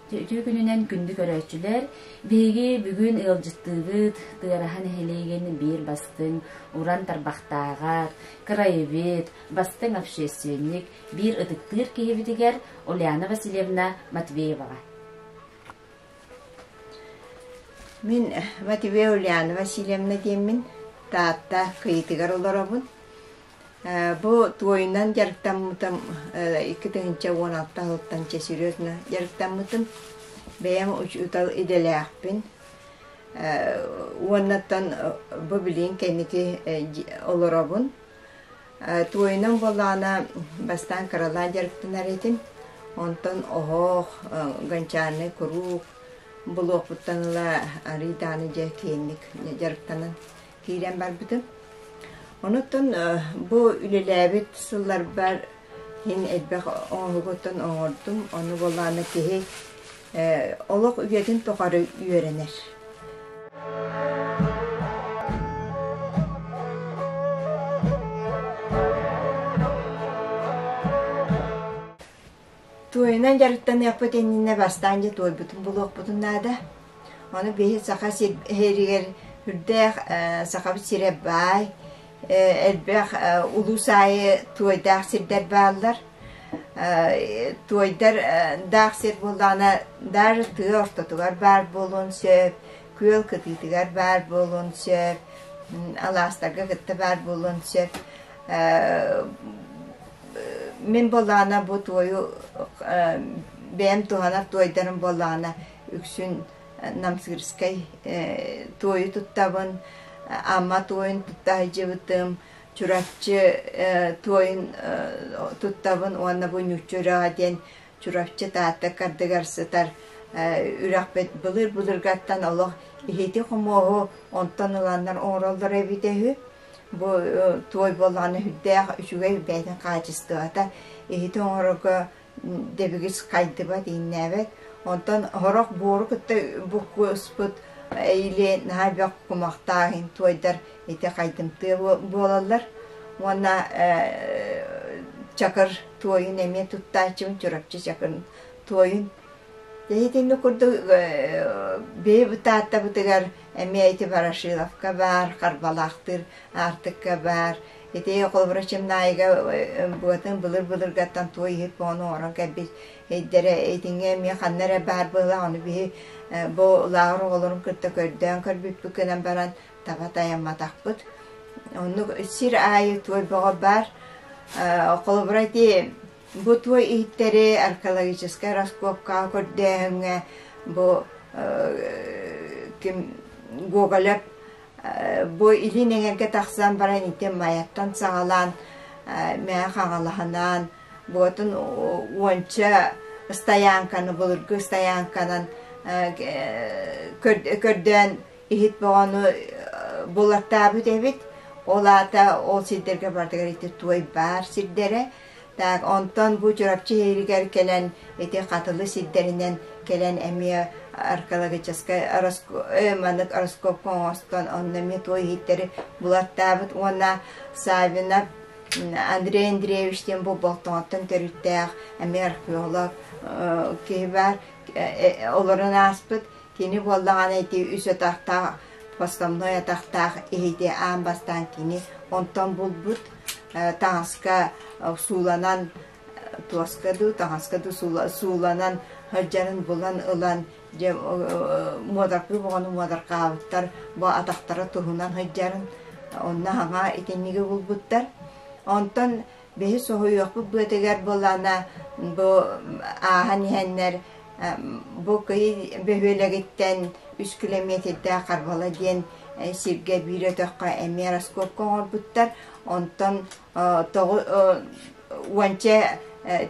Үтүө күнүнэн күндү көрөөччүлэр! Биһиги бүгүн ыалдьыттыыбыт Тыараһа нэһилиэгин биир бастыҥ уран тарбахтааҕар, краевед, бастыҥ общественник, биир ытыктыыр киһибитигэр Ульяна Васильевна Матвееваҕа. Мин Матвеева Ульяна Васильевна диэммин Таатта Кыйытыгар олоробун. Бу туойунан дьарыктаммытым 2016 сылтан чэ серьезно дьарыктаммытым. Бэйэм учуутал идэлээхпин. Уоннаттан бу билигин кэнники олоробун. Туойунан буоллаҕына бастаан кыралаан дьарыктанар этим. Онтон оһох, гончарный круг булуохпуттан ыла арыый даҕаны дьэ киэҥник дьарыктанан киирэн барбытым. Онуттан бу үлэлээбит сылларбар иһин элбэх оҥоһугуттан оҥордум. Ону буоллаҕына киһи олох үйэтин тухары үөрэнэр. Туойунан дьарыктаныахпыт иннинэ бастаан дьэ туойбутун булуохпутун наада. Ону биһи саха сиригэр үрдээх сахабыт сирэ баай, элбэх улуус аайы туойдаах сирдэр бааллар. Туойдар даах сир буоллаҕына даже тыа ортотугар баар буолуон сөп, күөл кытыытыгар баар буолуон сөп, алаастарга кытта баар буолуон сөп. Мин буоллаҕына бу туойу бэйэм туһанар туойдарым буоллаҕына үксүн Намсыырскай туойу туттабын, Амма туойун тутта сылдьыбытым, Чурапчы туойун туттабын уонна бу Ньуччу үрэҕэ диэн Чурапчы Таатта ардыгар сытар үрэхпит былыр-былыргаттан олох иһити-хомуоһу онтон ыланнар оҥороллор эбитэ үһү. Бу туой буоллаҕына сүрдээх үчүгэй бэйэтин хаачыстыбата иһити оҥорорго дэбигис хайдыбат, иҥнээбэт. Онтон сорох буору кытта буккуспут или наһаа элбэх кумахтаах иһин туойдар ити хайдымтыа буолаллар. Уонна чакыр туойун эмиэ туттааччыбын, Чурапчы чакырын туойун. Итинник курдук бэйэ бытааттабытыгар эмиэ ити Ворошиловка баар, Харбалаахтыыр Аартыкка баар. Ити холобура Чымнаайыга быатын былыр-былыргаттан туой иһит буолан оҥорон кэлбит өйдөрө итиҥҥэ эмиэ ханна эрэ баар быһыылаах, ону биһи бу лааҕыр оҕолорун кытта көрдөөн көрбүппүт гынан баран таба тайамматахпыт. Оннук сир аайы туой бөҕө баар. Холобура ити Бу туой иһиттэри археологическай раскопкаҕа көрдөөһүҥҥэ бу ким Гоголев бу илин эҥэргэ тахсан баран ити Майаттан саҕалаан Мэҥэ Хаҥалаһынан буотун уонча стоянканы былыргы стоянканан көрдөөн иһит бөҕөнү булаттаабыт эбит. Ол аата ол сирдэргэ барытыгар ити туой баар сирдэрэ. Так, онтон бу Чурапчы иһигэр кэлэн ити Хатылы сирдэринэн кэлэн эмиэ археологическай маннык раскопка оҥостон онно эмиэ туой иһиттэри булаттаабыт уонна Савинов Андрей Андреевич диэн бу Болтоҥоттон төрүттээх эмиэ археолог киһи баар олорон ааспыт. Кини буоллаҕына ити үс атахтаах основной атахтаах иһити аан бастаан кини онтон булбут таҥаска сууланан туоска дуу таҥаска дуу сууланан сылдьарын булан ылан дьэ муодаркыы боҕону муодаркаабыттар бу атахтара туһунан сылдьарын онно хаҥа итинниги булбуттар онтон биһи соһуйуохпут быатыгар буоллаҕына бу ааһан иһэннэр бу кый бөһүөлэгиттэн үс килэмиэтирдээх Харбала диэн сиргэ биир өтөххө эмиэ раскопка оҥорбуттар. Онтон уонча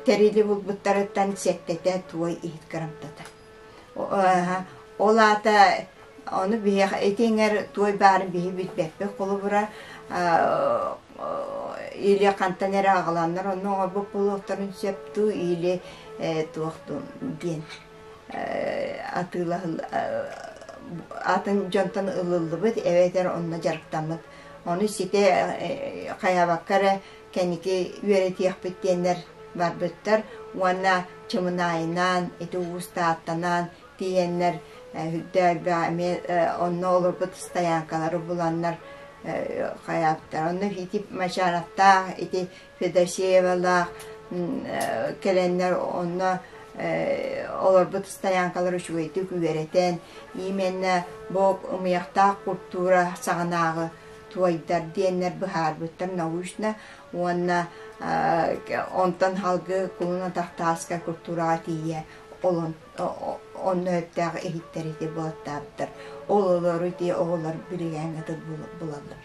тэрили булбуттарыттан сэттэтэ туой иһит кырамтата. Ол аата ону биһиэхэ ити эҥэр туой баарын биһи билбэппит холобура или хантан эрэ аҕаланнар онно оҥорбут буолуохтарын сөп дуу или туох диэн атыылаһыл атын дьонтон ылыллыбыт эбэтэр онно дьарыктаммыт ону ситэ хайаабакка эрэ кэнники үөрэтиэхпит диэннэр барбыттар уонна Чымынаайынан, ити Уус Тааттанан тиийэннэр үрдээх эмиэ онно олорбут стоянкалары буланнар хайаабыттар. Онно ити Мачаровтаах, ити Федосеевалаах кэлэннэр онно олорбут стоянкалары үчүгэйдик үөрэтэн, именно бу ымыйахтаах культура саҕанааҕы туойдар диэннэр быһаарбыттар научно уонна онтон салгыы кулун атахтааска культураҕа тиийэ онно өттөөх иһиттэр ити буолаттаабыттар. Ол олору ити оҕолор билигин булаллар.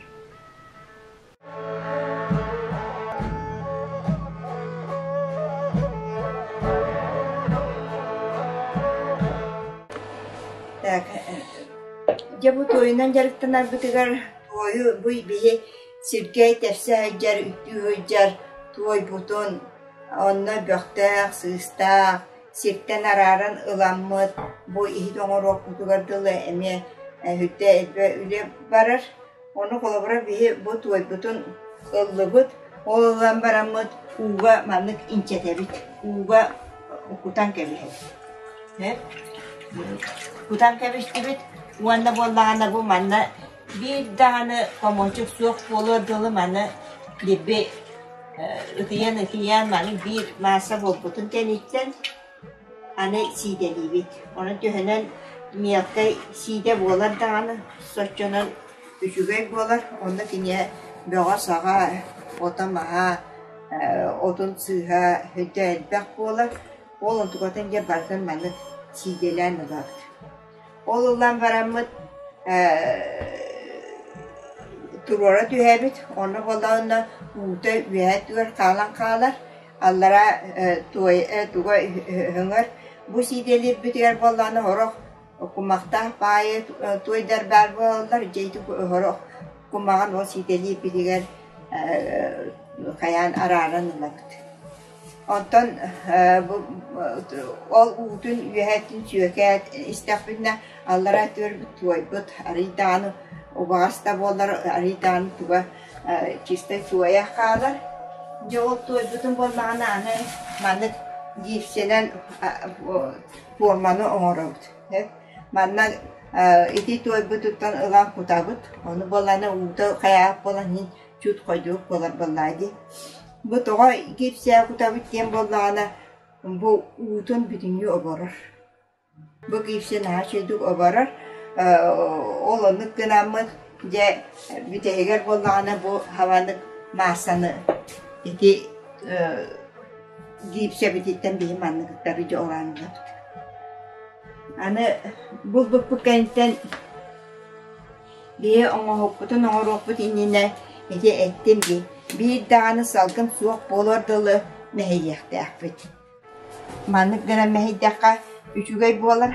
Так, дьэ бу туойунан дьарыктанарбытыгар туойу бу биһи сиргэ тэпсэ сылдьар, үктүү сылдьар туойбутун онно бөхтөөх, сыыстаах, сиртэн арааран ыламмыт бу иһит оҥоруохпутугар дылы эмиэ үтэ элбэ үлэ барар. Ону холобура биһи бу туойбутун ыллыбыт, ол ылан бараммыт ууга маннык инчэтэбит, ууга кутан кэбиһэбит. Кутан кэбистибит уонна буоллаҕына бу манна биир даҕаны комочек суох буолуор дылы маны либби ытыйан-ытыйан маны биир маасса буолбутун кэнниттэн Аны сиидэлиибит. Ону төһөнөн мелкай сиидэ буолар даҕаны, соччонон үчүгэй буолар. Онно кини бөҕө-саҕа, ото-маһа, отун сыыһа өтө элбэх буолар. Ол онтукатын дьэ барытын маннык сиидэлээн ылабыт. Ол ылан бараммыт туруора түһэбит, онно буоллаҕына уута үөһэ өттүгэр хаалан хаалар, аллара туой туга өҥөр. Бу сиидэлиирбитигэр буоллаҕына сорох кумахтаах баайы туойдар баар буолаллар, дьэ ити сорох кумаҕын ол сиидэлиирбитигэр хайаан арааран ылабыт. Онтон ол уутун үөһэттэн сүөкээт истэхпитинэ аллараа өттүгэр туойбут арыый даҕаны убаҕас да буоллар арыый даҕаны туга чистай туойа хаалар. Дьэ ол туойбутун буоллаҕына аны маннык гипсэнэн форманы оҥоробут. Манна ити туойбутуттан ылан кутабыт. Ону буоллаҕына уута хайаах буолан иһин чуть хойдубут буолар буоллаҕа дии. Бу тоҕо гипсэ кутабыт диэн буоллаҕына, бу уутун бүтүннүү оборор. Бу гипсэ наһаа үчүгэйдик оборор. Ол оннук гынаммыт дьэ бүтэһигэр буоллаҕына бу хабанык маассаны ити гипсэбититтэн биһи манныгыттары дьэ ороон ылабыт. Аны булбуппут кэнниттэн Биһи оҥоһукпутун оҥоруохпут иннинэ ити эттим дии, биир даҕаны салгын суох буолуор дылы мэһийиэхтээхпит. Маннык гынан мэһийдэххэ үчүгэй буолар,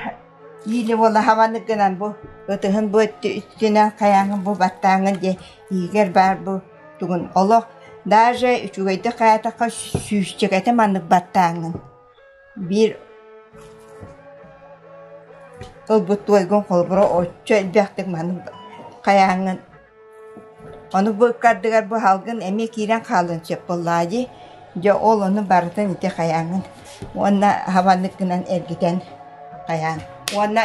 или буоллаха маннык гынан бу ытыһын бу өттүнэн хайааҥҥын бу баттааҥҥын диэ иһигэр баар бу тугун олох даже үчүгэйдик хайаатахха сүүсчэкэтэ маннык баттааҥҥын Биир ылбыт туойгун холобура оччо элбэхтик маннык хайааҥҥын ону бу ыккардыгар бу салгын эмиэ киирэн хаалыан сөп буоллаҕа дии. Дьэ ол ону барытын ити хайааҥҥын уонна хабаннык гынан эргитэн хайаан уонна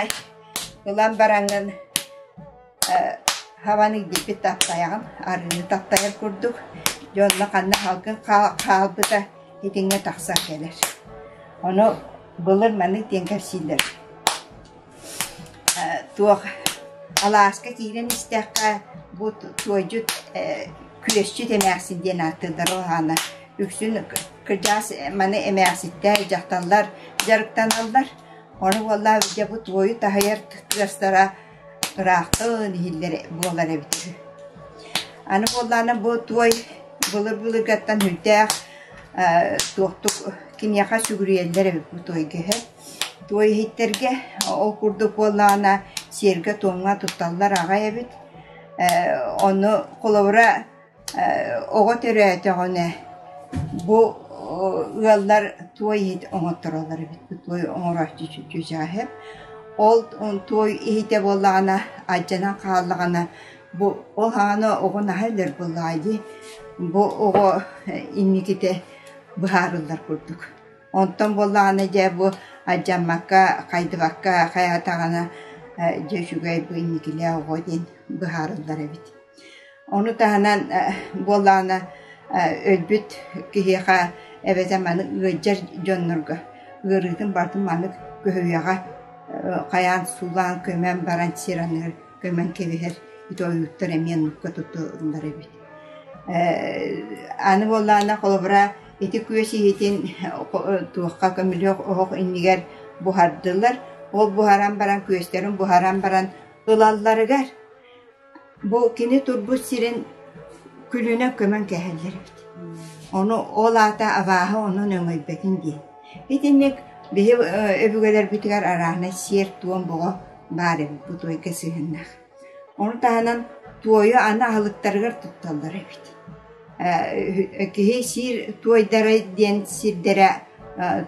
ылан бараҥҥын Хабан илдьиппит таптайаҕын, арыыны таптайар курдук, дьэ онно ханна салгын хаалбыта итиннэ тахсан кэлэр. Ону былыр маннык диэн кэпсииллэр. Туох алааска киирэн истэххэ бу туойдьут күөсчүт эмээхсин диэн ааттыыллар ол аана үксүн кырдьаҕас маны эмээхситтэр, дьахталлар дьарыктаналлар. Ону буоллаа дьэ бу туойу таһыйар тыастара ыраахтан иһиллэр буолар эбит үһү. Аны буоллаҕына бу туой былыр-былыргаттан сүрдээх туохтук киниэхэ сүгүрүйэллэр эбит бу туойга үһү. Туой иһиттэргэ ол курдук буоллаҕына сиэргэ-туомҥа тутталлар аҕай эбит. Ону холобура Оҕо төрөөтөҕүнэ бу ыаллар туой иһит оҥоттороллор эбит, туой оҥорооччу чүчээһэп. Ол туой иһитэ буоллаҕына, алдьанан хааллаҕына, бу ол саҕана оҕо наһаа өлөр буоллаҕа дии. Бу оҕо инникитэ быһаарыллар курдук. Онтон буоллаҕына дьэ бу алдьаммакка, хайдыбакка хайаатаҕына дьэ үчүгэй бу инникилээх оҕо диэн быһаарыллар эбит. Ону таһынан буоллаҕына өлбүт киһиэхэ эбэтэр маны ыалдьар дьоннорго ыарыытын барытын маннык көһүйэҕэ хайаан суулаан көмөн баран сир анныгар көмөн кэбиһэр ити ойууттар эмиэ оннукка туттуллар эбит. Аны буоллаҕына холобура ити күөс иһитин туохха көмүлүөк оһох иннигэр буһардылар. Ол буһаран баран күөстэрин буһаран баран ылалларыгар Бу кини турбут сирин күлүнэн көмөн кээһэллэр эбит. Ону ол аата абааһы онон өҥөйбөтүн диэн. Итинник биһи өбүгэлэрбитигэр арааһынай сиэр-туом боҕо баар эбит бу туойга сыһыаннаах. Ону таһынан туойу аны аһылыктарыгар тутталлар эбит. Киһи сиир туойдара диэн сирдэрэ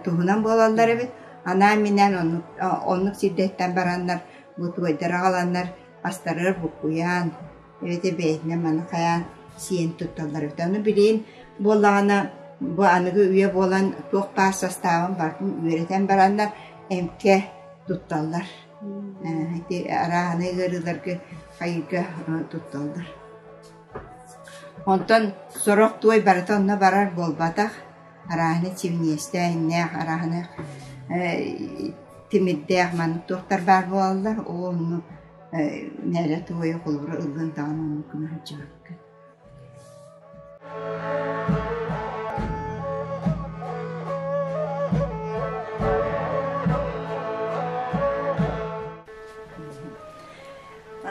туһунан буолаллар эбит. Анаан-минээн оннук, оннук сирдэттэн бараннар бу туойдары аҕаланнар астарыгар буккуйан, эбэтэр бэйэтинэн маны хайаан сиэн тутталлар эбит. Ону билигин буоллаҕына бу аныгы үйэ буолан туох баар састаабын барытын үөрэтэн бараннар эмкэ тутталлар. Ити арааһынай ыарыыларга хайыырга тутталлар. Онтон сорох туой барыта онно барар буолбатах. Арааһынай сибиниэстээһиннээх, арааһынай тимирдээх маннык туохтар баар буолаллар. Ол онно мээлэ туойа холобура ыллын даҕаны оннук гына сылдьыбаккын.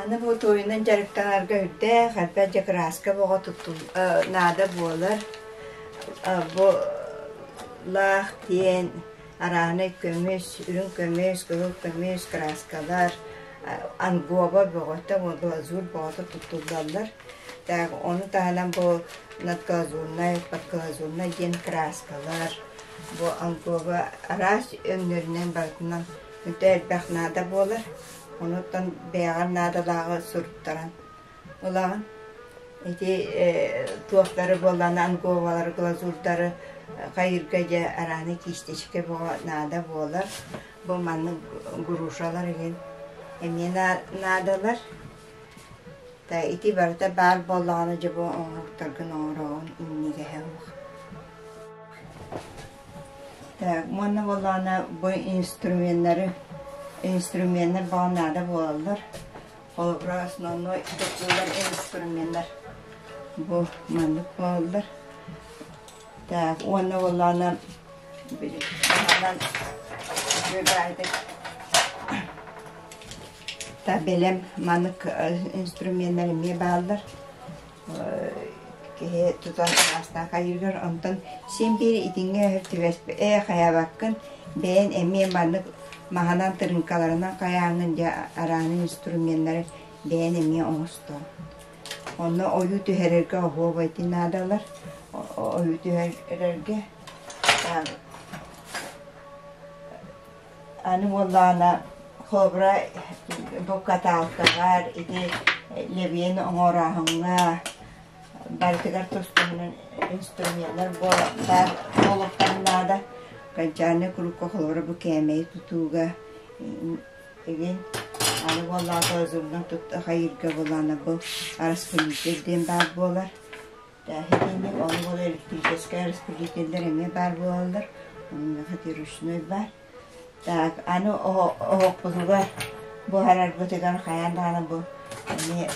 Аны бу туойунан дьарыктанарга үрдээх элбэх дьэ кырааска бөҕө туттул наада буолар. Бу лаах диэн арааһынай көмүс, үрүҥ көмүс, кыһыл көмүс кырааскалар, ангоба бөҕөтө, глазурь бөҕөтө туттуллаллар. Так, ону таһынан бу надглазурнай, подглазурнай диэн кырааскалар, бу ангоба араас өҥнөрүнэн барытынан өтө элбэх наада буолар. Онуттан бэйэҕэр наадалааҕы суруттаран ылаҕын. Ити туохтары буоллаҕына анговалары, глазурдары хайыырга дьэ арааны киистичкэ бөҕө наада буолар. Бу маннык грушалар игин эмиэ наадалар. Та ити барыта баар буоллаҕына дьэ бу оҥоһуктаргын оҥороҕун иннигэһэ суох. Так, уонна буоллаҕына бу инструменнары инструменнар баҕа наада буолаллар. Холобура, основной туттуллар инструменнар бу маннык буолаллар. Так, уонна буоллаҕына били таһынан та бэлэм маннык инструменнар эмиэ бааллар. Киһи тутан араастаах хайыыргар онтон син биир итиҥҥэ түбэспит ээ хайаабаккын бэйэн эмиэ маннык маһынан тырыыҥкаларынан хайааҥҥын дьэ арааны инструменнары бэйэн эмиэ оҥостон онно ойуу түһэрэргэ оһуобай наадалар ойуу түһэрэргэ Аны буоллаҕына холобура бу каталкаҕар ити лэбиэн оҥорооһуҥҥа барытыгар тус-туһунан инструменнар баар буолуохтарын наада. Гончарнай курукка холобура бу кээмэйи тутууга игин аны буоллаҕына глазурунан тутта хайыырга буоллаҕына бу распылитель диэн баар буолар. Итинник ону буола электрическэй распределителлэр эмиэ баар буолаллар. Онуоха ити ручной баар. Так, аны оһохпутугар буһарарбытыгар хайаан даҕаны бу эмиэ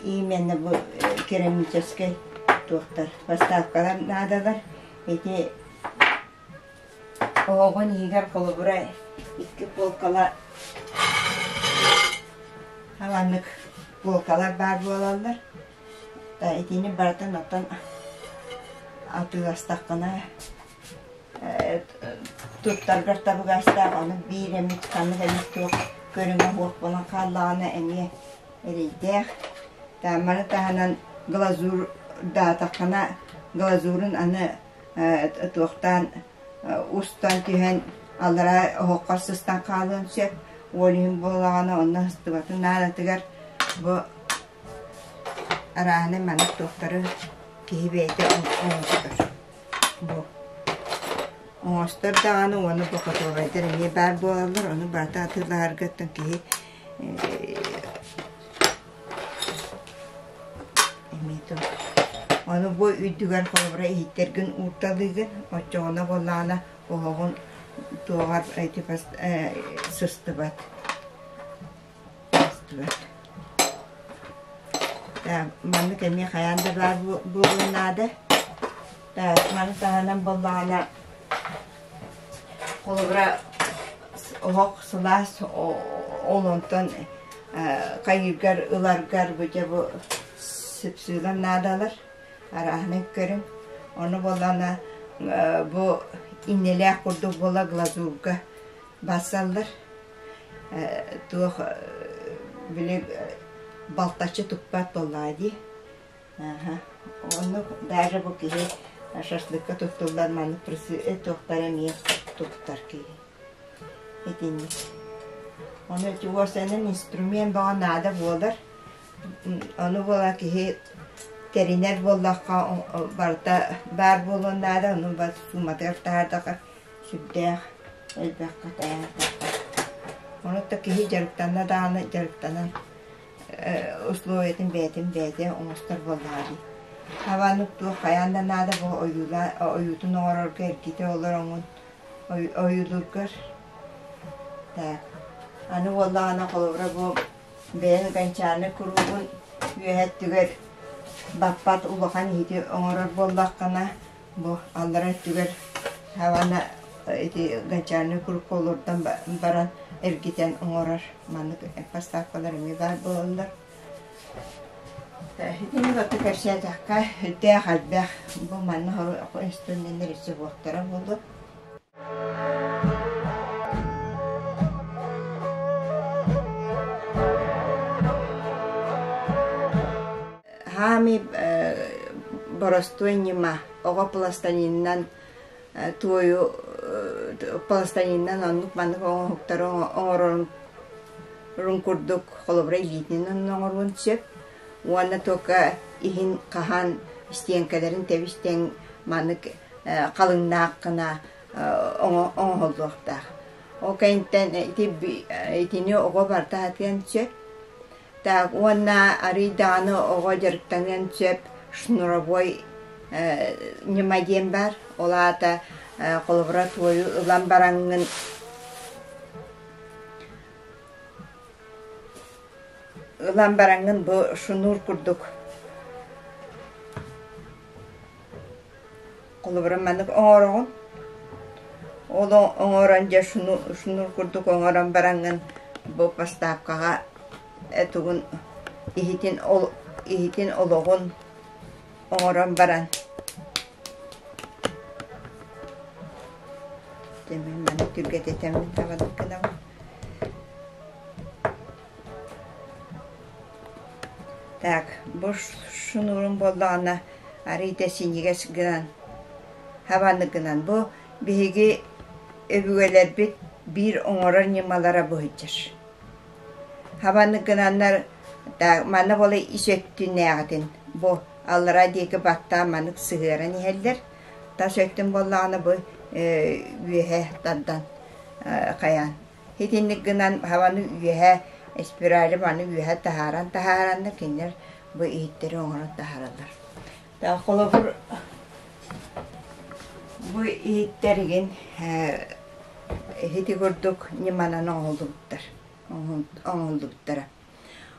именно бу керамическай туохтар поставкалар наадалар. Ити оһоҕун иһигэр холобура икки полкала Маннык полкалар баар буолаллар. Итини барытын оттон атыыластаххына туттаргар табыгастаах, ону биир эмит ханнык эмит туох көрүҥэ суох буолан хааллаҕына эмиэ эрэйдээх. Маны таһынан глазурдаатаххына глазурун аны туохтаан устан түһэн аллараа оһоххор сыстан хаалыан сөп. Ол иһин буоллаҕына онно сыстыбатын наадатыгар бу арааһынай маннык туохтары киһи бэйэтэ оҥостор. Бу оҥостор даҕаны уонна бу хотуобайдар эмиэ баар буолаллар, ону барыта атыылаһаргыттан киһи эмиэ туох. Ону бу үрдүгэр холобура иһиттэргин уурталыыгын, оччоҕуна буоллаҕына оһоҕун туоҕар типа сыстыбат. Сыстыбат. Маннык эмиэ хайаан да баар буолуон наада. Маны таһынан буоллаҕына холобура оһох сылаас ол онтон хайыыргар ыларгар бу дьэ бу сыпсыылар наадалар арааһынай көрүҥ. Ону буоллаҕына бу иннэлээх курдук буола глазурга барсаллар. Туох били балтаччы туппат буоллаҕа дии. Оннук даже бу киһи шашлыкка туттуллар маннык туохтар эмиэ туттар киһи. Итинник. Ону ити уосанан инструмент баҕа наада буолар. Ону буола киһи тэринэр буоллахха барыта баар буолуон наада, ону сууматыгар таһаардахха сүрдээх элбэххэ таһаардахха. Ону да киһи дьарыктанна даҕаны дьарыктанан условиятын бэйэтин бэйэтэ оҥостор буоллаҕа дии. Хабааннык туох хайаан да наада бу ойуутун оҥорорго эргитэ олороҥҥун ойуулуургар. Так. Аны буоллаҕына холобура бу бэйэҥ гончарнай куруугун үөһэ өттүгэр баппат улахан иһити оҥорор буоллаххына бу аллара өттүгэр хабана ити гончарнай курукка олордон баран эргитэн оҥорор маннык поставкалар эмиэ баар буолаллар. Итини кытта кэпсээтэххэ үрдээх элбэх бу манна инструменнар өссө буохтара буолуо. Хаамый боростуой ньыма оҕо пластилинынан туойу пластилинынан оннук-маннык оҥоһуктары оҥорорун курдук холобура илиитинэн оҥоруон сөп уонна только иһин хаһан стенкэлэрин тэбис-тэҥ маннык халыҥнаах гына оҥоһуллуохтаах. Ол кэнниттэн итини оҕо барыта сатыан сөп. Так уонна арыый даҕаны оҕо дьарыктаныан сөп шнуровой ньыма диэн баар. Ол аата холобура туойу ылан бараҥҥын ылан бараҥҥын бу шнур курдук Холобура маннык оҥороҕун. Ол оҥорон дьэ шнур курдук оҥорон бараҥҥын бу поставкаҕа тугун иһитин иһитин олоҕун оҥорон баран дьэ мин маны түргэтэтэммин табаннык гынабын. Так, бу шнурун буоллаҕына арыый да синньигэс гынан, хабаннык гынан бу биһиги өбүгэлэрбит биир оҥорор ньымалара быһыдьар. Хабаннык гынаннар манна буола ис өттүнээҕитин бу аллараа диэки баттаан маннык сыһыаран иһэллэр. Тас өттүн буоллаҕына бу үөһэ тардан хайаан Итинник гынан хабаны үөһэ спирали маны үөһэ таһааран таһаараннар кинилэр бу иһиттэри оҥорон таһаараллар. Холобур бу иһиттэригин ити курдук ньыманан оҥоһуллубуттар оҥоһуллубуттара.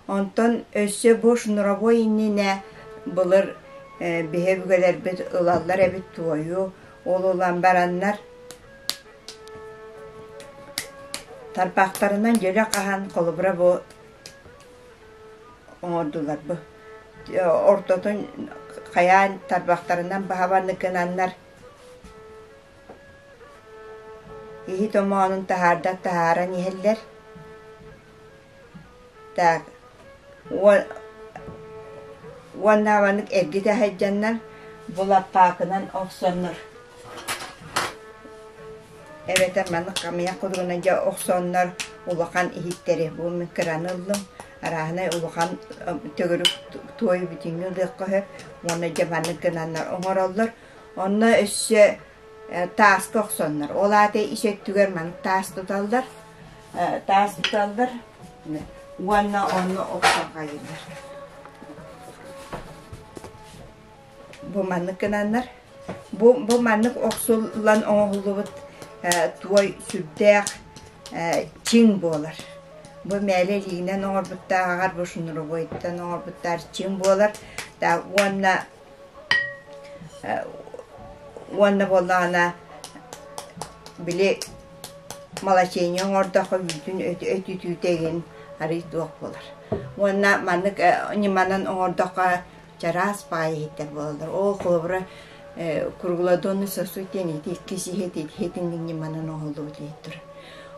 Онтон өссө бу шнуровой иннинэ былыр биһи өбүгэлэрбит ылаллар эбит туойу, ол ылан бараннар Тарбахтарынан дьөлө хаһан холобура бу оҥордулар бу ортотун хайаан тарбахтарынан баһабаннык гынаннар иһит омоонун таһаарда таһааран иһэллэр так уонна маннык эргитэ сылдьаннар бу лаппаакынан охсоннор Эбэтэр маннык хамыйах курдугунан дьэ охсоннор улахан иһиттэри бу мин кыраны ыллым арааһынай улахан төгүрүк туой бүтүннүү ылыахха сөп уонна дьэ маннык гынаннар оҥороллор. Онно өссө тааска охсоннор. Ол аата ис өттүгэр маннык таас туталлар, таас туталлар уонна онно охсон хайыыллар. Бу маннык гынаннар, бу маннык охсуллан оҥоһуллубут туой сүрдээх чиҥ буолар. Бу мээлэ илиинэн оҥорбуттааҕар, бу шнуровойтан оҥорбуттаар чиҥ буолар. Уонна уонна буоллаҕына били малачение оҥордоххо үүтүн өтүтүүтэ игин арыый туох буолар. Уонна маннык ньыманан оҥордоххо чараас баҕайы иһиттэр буолаллар. Ол холобура круглодонный сосуд диэн ити иккис иһит иһитинник ньыманан оҥоһуллубут иһит турар.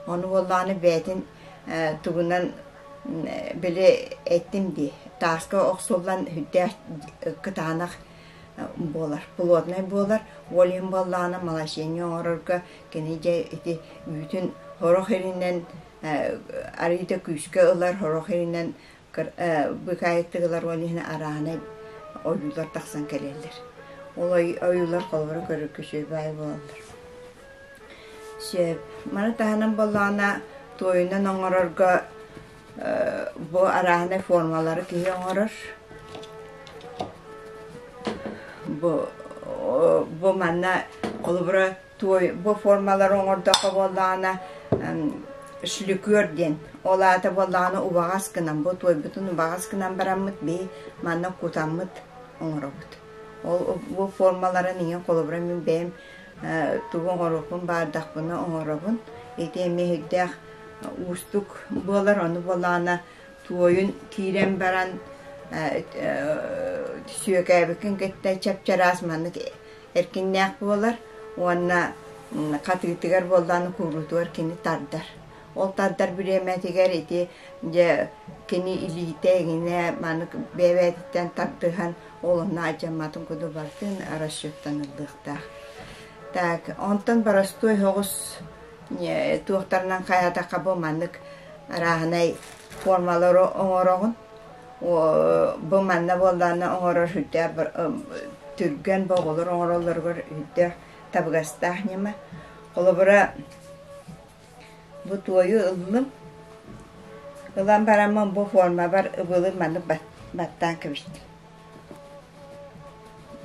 Ону буоллаҕына бэйэтин тугунан били эттим дии, тааска охсуллан сүрдээх кытаанах буолар, плотнай буолар. Ол иһин буоллаҕына малашение оҥорорго кини дьэ ити үүтүн сорох иринэн арыыта күүскэ ылар, сорох иринэн быкаайыктык ылар ол иһин арааһынай ойуулар тахсан кэлэллэр. Ол ойуулар холобура көрөргө үчүгэй баай буолаллар. Сөп. Маны таһынан буоллаҕына туойунан оҥорорго бу арааһынай формалары киһи оҥорор. Бу бу манна холобура туой бу формалары оҥордоххо буоллаҕына шликер диэн ол аата буоллаҕына убаҕас гынан бу туойбутун убаҕас гынан бараммыт биһи манна кутаммыт оҥоробут. Ол бу формаларын иҥин холобура мин бэйэм тугу оҥоруохпун баардахпына оҥоробун. Ити эмиэ сүрдээх уустук буолар, ону буоллаҕына туойун киирэн баран сүөкээбиккин кытта чап-чараас маннык эркиннээх буолар уонна хатыытыгар буоллаҕына кууруутугар кини тардар. Ол тардар бириэмэтигэр ити дьэ кини илиитэ эҥинэ маннык бэйэ-бэйэтиттэн тардыһан ол онно алдьамматын курдук барытын расчеттаныллыахтаах. Так, онтон боростуой соҕус туохтарынан хайаатахха бу маннык арааһынай формалары оҥороҕун. Бу манна буоллаҕына оҥорор сүрдээх түргэн бу оҕолор оҥороллоругар сүрдээх табыгастаах ньыма. Холобура, бу туойу ыллым. Ылан бараммын бу формабар ыбылы маннык баттаан кэбистим.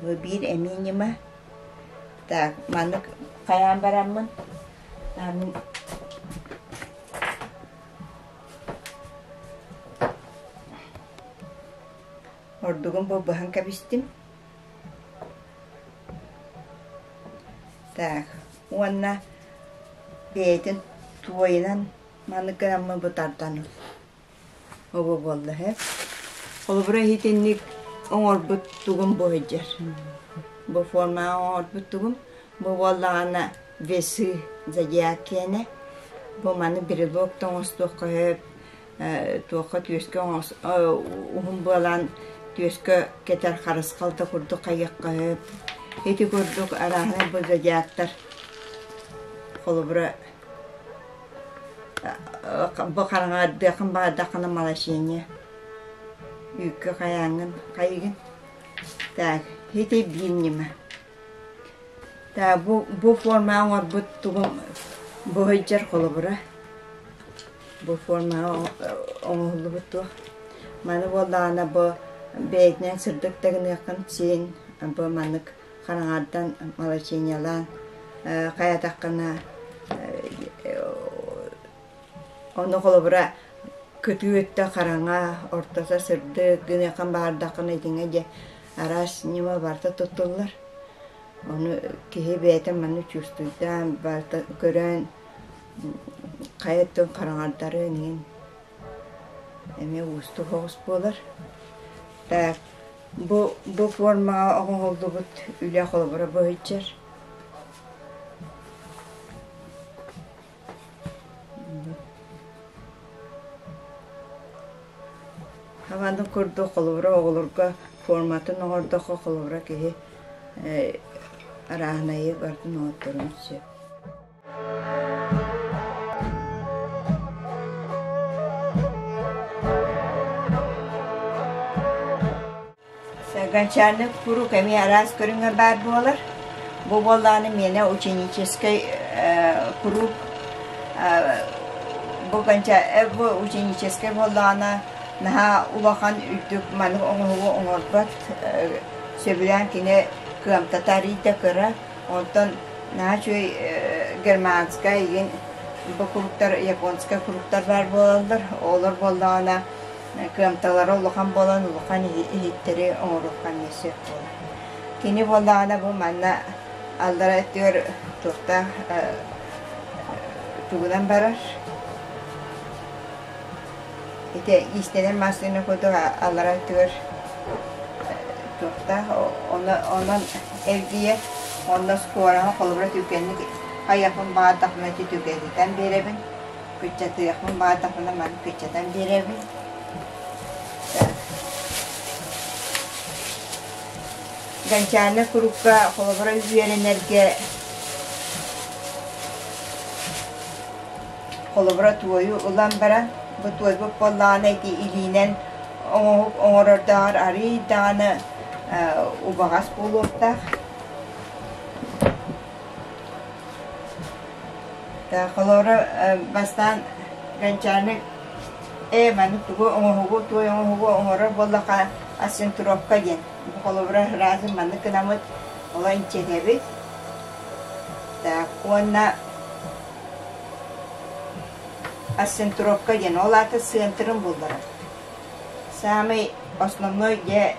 Бу биир эмиэ ньыма. Так, маннык хайаан бараммын ордугун бу быһан кэбистим. Так, уонна бэйэтин туойунан маннык гынаммын бу тардан ыл. Обо буолла һэ. Холобура иһитинник оҥорбут тугум бу сылдьар. Бу формаҕа оҥорбут тугум. Бу буоллаҕына весы зодиак киэнэ. Бу маны брелок да оҥостуохха сөп, туохха түөскэ уһун буолан түөскэ кэтэр харысхал да курдук хайыахха сөп. Ити курдук арааһынай бу зодиактар холобура бу хараҥардыаххын баҕардаххына малашение үүккэ хайааҥҥын хайыгын так ити биир ньыма так бу форма оҥорбут тугум бу сылдьар холобура бу формаҕа оҥоһуллубут туох маны буоллаҕына бу бэйэтинэн сырдык да гыныаххын син бу маннык хараҥардан малачениялаан хайатаххына ону холобура кытыы өттө хараҥа ортото сырдык гыныаххын баҕардаххына итинҥэ дьэ араас ньыма барыта туттуллар ону киһи бэйэтэ маннык чувствуйдаан барыта көрөн хайа өттүн хараҥардарын иһин эмиэ уустук соҕус буолар так Бу формаҕа оҥоһуллубут үлэ холобура быһыйчар. Хабанын курдук холобура оҕолорго форматын оҥордоххо холобура киһи арааһынайы барытын оҥотторун сөп. Гончарный куруук эмиэ араас көрүҥэ баар буолар. Бу буоллаҕына миэнэ ученическай куруук бу конча бу ученическай буоллаҕына наһаа улахан үрдүк маннык оҥоһугу оҥорбот сөбүлээн кини кыамтата арыый да кыра онтон наһаа үчүгэй германскай игин бу куруктар японскай куруктар баар буолаллар олор буоллаҕына кыамталара улахан буолан улахан иһиттэри оҥоруохха эмиэ сөп буолар. Кини буоллаҕына бу манна аллара өттүгэр туохтаах тугунан барар ити иистэнэр массыына курдук аллара өттүгэр туохтаах онон эргийэр онно скороһа холобура түргэнник хайыахпын баҕардахпына ити түргэтитэн биэрэбин кыччатыахпын баҕардахпына маны кыччатан биэрэбин Гончарнай курукка холобура үөрэнэргэ холобура туойу ылан баран, бу туойбут буоллаҕына ити илиинэн оҥоһук оҥорордооҕор арыый даҕаны убаҕас буолуохтаах. Холобура бастаан гончарнай Ээ, маннык тугу оҥоһугу, туой оҥоһугу оҥорор буоллахха, асцентровка диэн. Бу холобура разын маннык гынаммыт, оло инчэтэбит. Так, уонна асцентровка диэн, ол аата центрын булларар. Саамай основной дьэ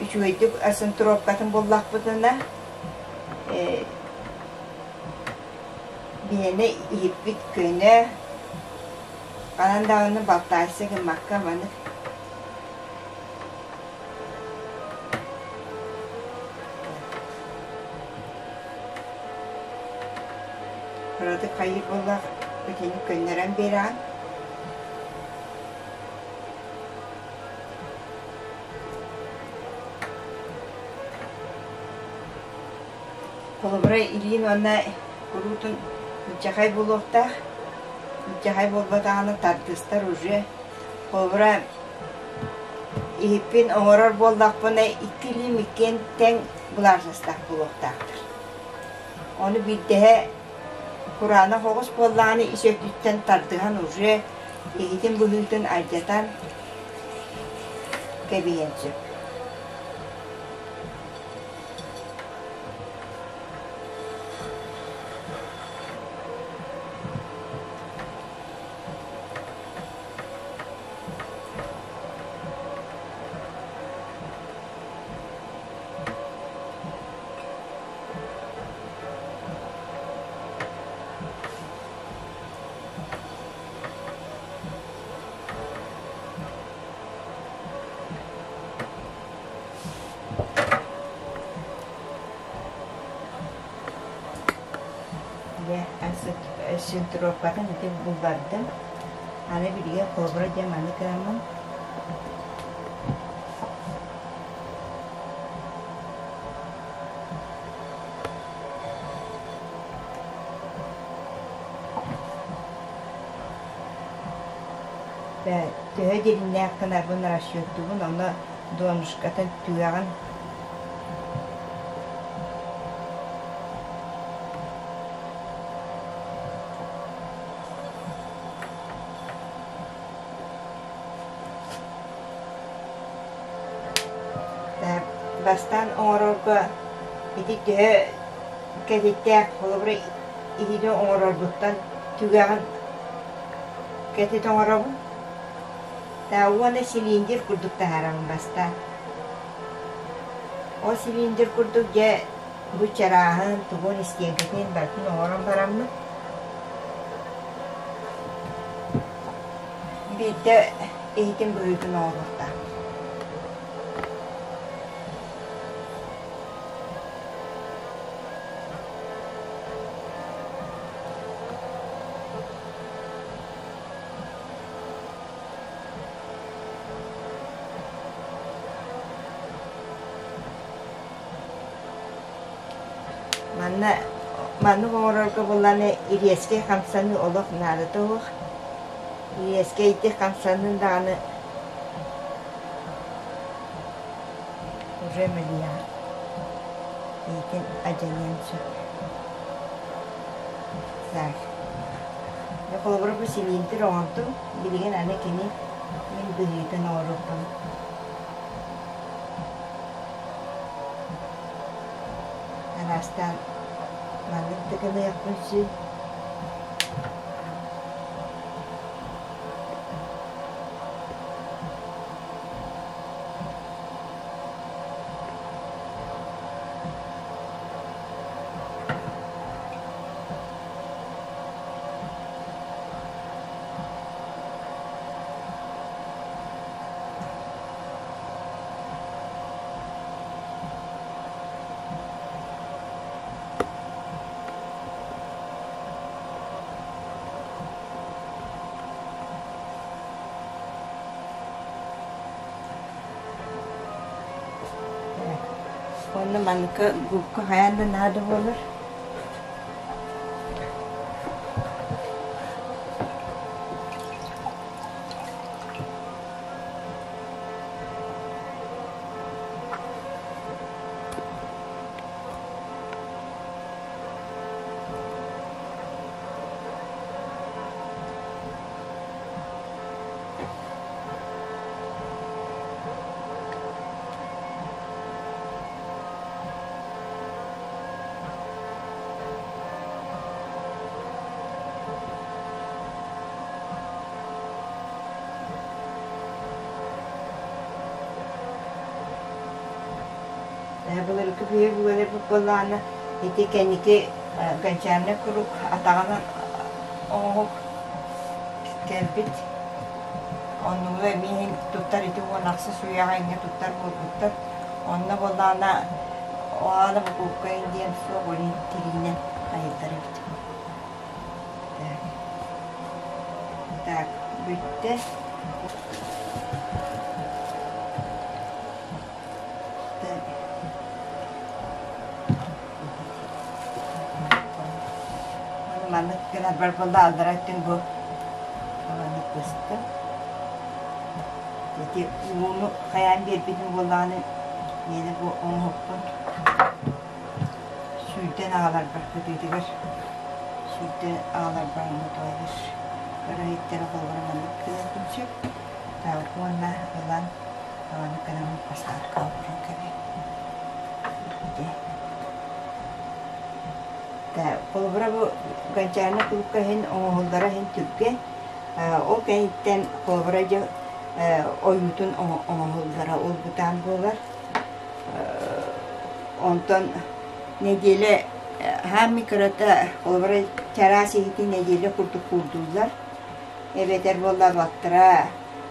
үчүгэйдик асцентровкатын буллахпытына, биһиэнэ иһиппит көнө, Ханан даҕаны балтаайса гыммакка маннык Кыратык хайыыр буоллах итини көннөрөн биэрэҕин. Холобура, илиин уонна куруутун инчэҕэй буолуохтаах. Инчэҕэй буолбатаҕына тардыстар уже. Холобура, иһиппин оҥорор буоллахпына икки илиим иккиэн тэҥ влажностаах буолуохтаахтар. Ону биирдэһэ кураанах оҕус буоллаҕына ис өттүттэн тардыһан уже иһитин быһыытын алдьатан кэбиһиэн сөп. Дьэ, синтропкатын ити буллардым. Аны билигин холобура диэн маннык гынаммын Төһө дириҥнээх гынарбын расчеттуубун, онно донышкатын түгэҕин Бастаан оҥорорго ити төһө кэтиттээх, холобура иһини оҥорорбуттан түгэҕин кэтит оҥоробун. Уонна цилиндр курдук таһаарабын бастаан. Ол цилиндр курдук дьэ бу чарааһын, тугун, истиэҥкэтин барытын оҥорон бараммын биирдэ иһитин быһыытын оҥоруохтаахпын. Манна маннык оҥорорго буоллаҕына ириэскэй хамсаныы олох наадата суох. Ириэскэйдик хамсаныы даҕаны уже мэлийэҕин. Иитин адьаныан сөп. Так. Дьэ, холобура бу силиинтир оҥордум. Билигин аны кини мин быһыытын оҥоруохпун. Араастаан маннык да гыныахпын сөп. Уонна манныка губка хайаан да наада буолар. Былыргы биһиги үөрэрбит буоллаҕына ити кэнники гончарнай круг атаҕынан оҥоһук кэлбит. Оннугу эмиэ иһин туттар ити уон ахсыс үйэҕэ инньэ туттар буолбуттар. Онно буоллаҕына оҕаана букуукка диэн суох ол иһин тириинэн хайытар эбит. Так. Так, бүттэ. Так. Маннык гынарбар буолла аллара өттүн бу маннык быстым. Ити ууну хайаан биэрбитим буоллаҕына миэнэ бу оҥоһукпун сүүрдэн аҕаларбар кытыытыгар сүүрдэн аҕаларбар онно туһалыыр. Кыра иһиттэрэ холобура маннык гыныахпын сөп. Уонна ылан маннык гынан посадка оҥорон кэбиһэбин. Холобура бу гончарнай кулукка иһин оҥоһуллара иһин түргэн. Ол кэнниттэн холобура дьэ ойуутун оҥоһуллара ол бытаан буолар. Онтон нэдиэлэ хааммый кырата холобура чараас иһити нэдиэлэ курдук куурдуллар. Эбэтэр буолла балтараа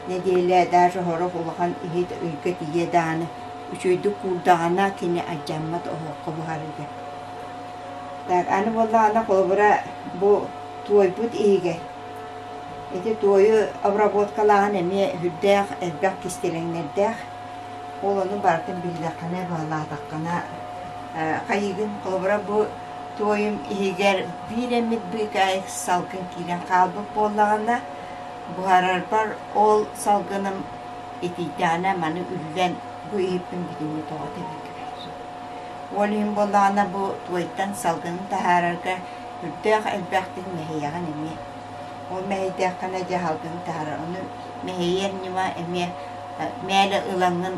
нэдиэлэ даже сорох улахан иһит ыйга тиийэ даҕаны үчүгэйдик куурдаҕына кини алдьаммат оһоххо буһарыыга. Так аны буоллаҕына холобура бу туойбут иһигэр ити туойу обработкалааһын эмиэ сүрдээх элбэх кистэлэҥнэрдээх. Ол ону барытын биллэххинэ, баһылаатаххына хайыыгын холобура бу туойум иһигэр биир эмит быыкаайык салгын киирэн хаалбыт буоллаҕына, буһарарбар ол салгыным итийдэҕинэ маны үллэн бу иһиппин бүтүннүү тоҕо тэбэн кэбиһэр. Ол иһин буоллаҕына бу туойтан салгыны таһаарарга үрдээх элбэхтик мэһийэҕин эмиэ. Ол мэһийдэххинэ дьэ салгыны таһаарар. Ону мэһийэр ньыма эмиэ мээлэ ылаҥҥын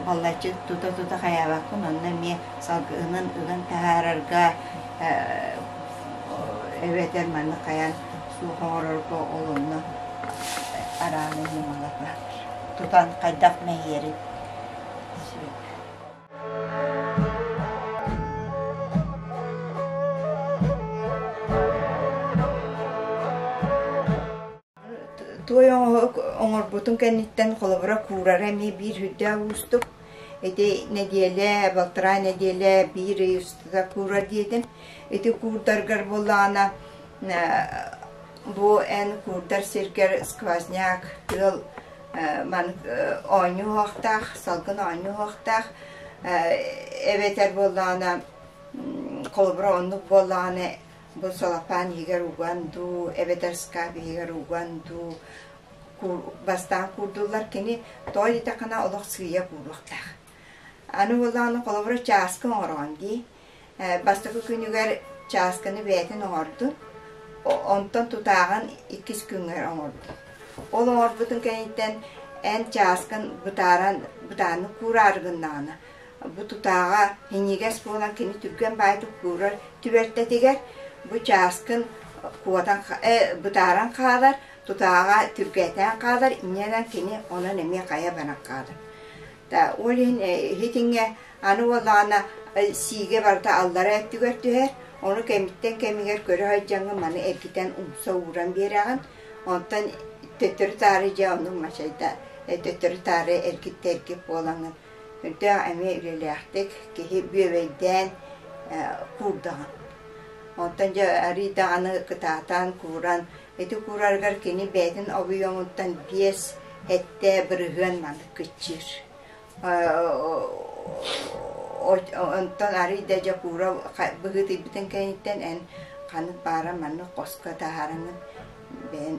баллаччы тута-тута хайаабаккын, онно эмиэ салгынын ыган таһаарарга эбэтэр маннык хайаан суох оҥорорго ол онно арааны ньымалар бааллар. Тутан хайдах мэһийэрин сөп. Туой оҥорбутун кэнниттэн холобура куурара эмиэ биир үрдээх уустук. Ити нэдиэлэ, балтараа нэдиэлэ биир ый устата куурар диэтим. Ити куурдаргар буоллаҕына бу эн куурдар сиргэр сквозняк, тыал маннык оонньуу уһуохтаах, салгын оонньуу уһуохтаах. Эбэтэр буоллаҕына холобура оннук буоллаҕына бу салапаан иһигэр уган дуу, эбэтэр скап иһигэр уган дуу бастаан куурдуллар. Кини тоҕо диэтэххинэ олох сыыйа кууруохтаах. Аны буоллаҕына холобура чааскы оҥороҕун дии. Бастакы күнүгэр чааскыны бэйэтин оҥордун, онтон тутааҕын иккис күҥҥэр оҥордун. Ол оҥорбутун кэнниттэн эн чааскын бытааран бытааннык куураары гыннаҕына, бу тутааҕа иҥигэс буолан кини түргэн баайдык куурар түбэлтэтигэр бу чааскын куотан бытааран хаалар, тутааҕа түргэтээн хаалар, инньэнэн кини онон эмиэ хайа баран хаалар. Ол иһин иһитиҥҥэ аны буоллаҕына сиигэ барыта аллара өттүгэр түһэр, ону кэмиттэн кэмигэр көрө сылдьаҥҥын маны эргитэн умса ууран биэрэҕин, онтон төттөрү-таары дьэ оннук мачайда төттөрү-таары эргиттэ эргит буолаҥҥын үрдээх эмиэ үлэлээхтик киһи бүөбэйдээн куурдаҕын. Онтон дьэ арыый даҕаны кытаатан кууран ити куурарыгар кини бэйэтин объемуттан 5-7 бырыһыан маннык кыччыыр. Онтон арыый да дьэ куура быһыытыйбытын кэнниттэн эн ханнык баара маннык хоско таһаарыҥын бэйэн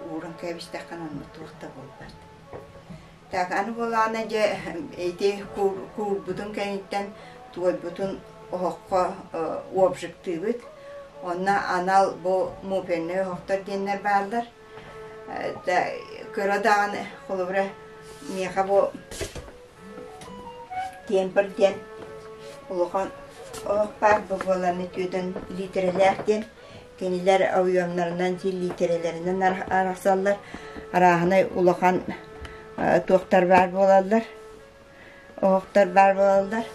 ууран кэбистэххинэ онно туох да буолбат. Так аны буоллаҕына дьэ ити куурбутун кэнниттэн туойбутун оһоххо обжигтыыбыт. Онно анал бу муфельнай оһохтор диэннэр бааллар. Кыра даҕаны холобура миэхэ бу темпер диэн улахан оһох баар бу буоланы түөтэн лиитэрэлээх диэн кинилэр объемнарынан лиитэрэлэринэн арахсаллар арааһынай улахан туохтар баар буолаллар оһохтор баар буолаллар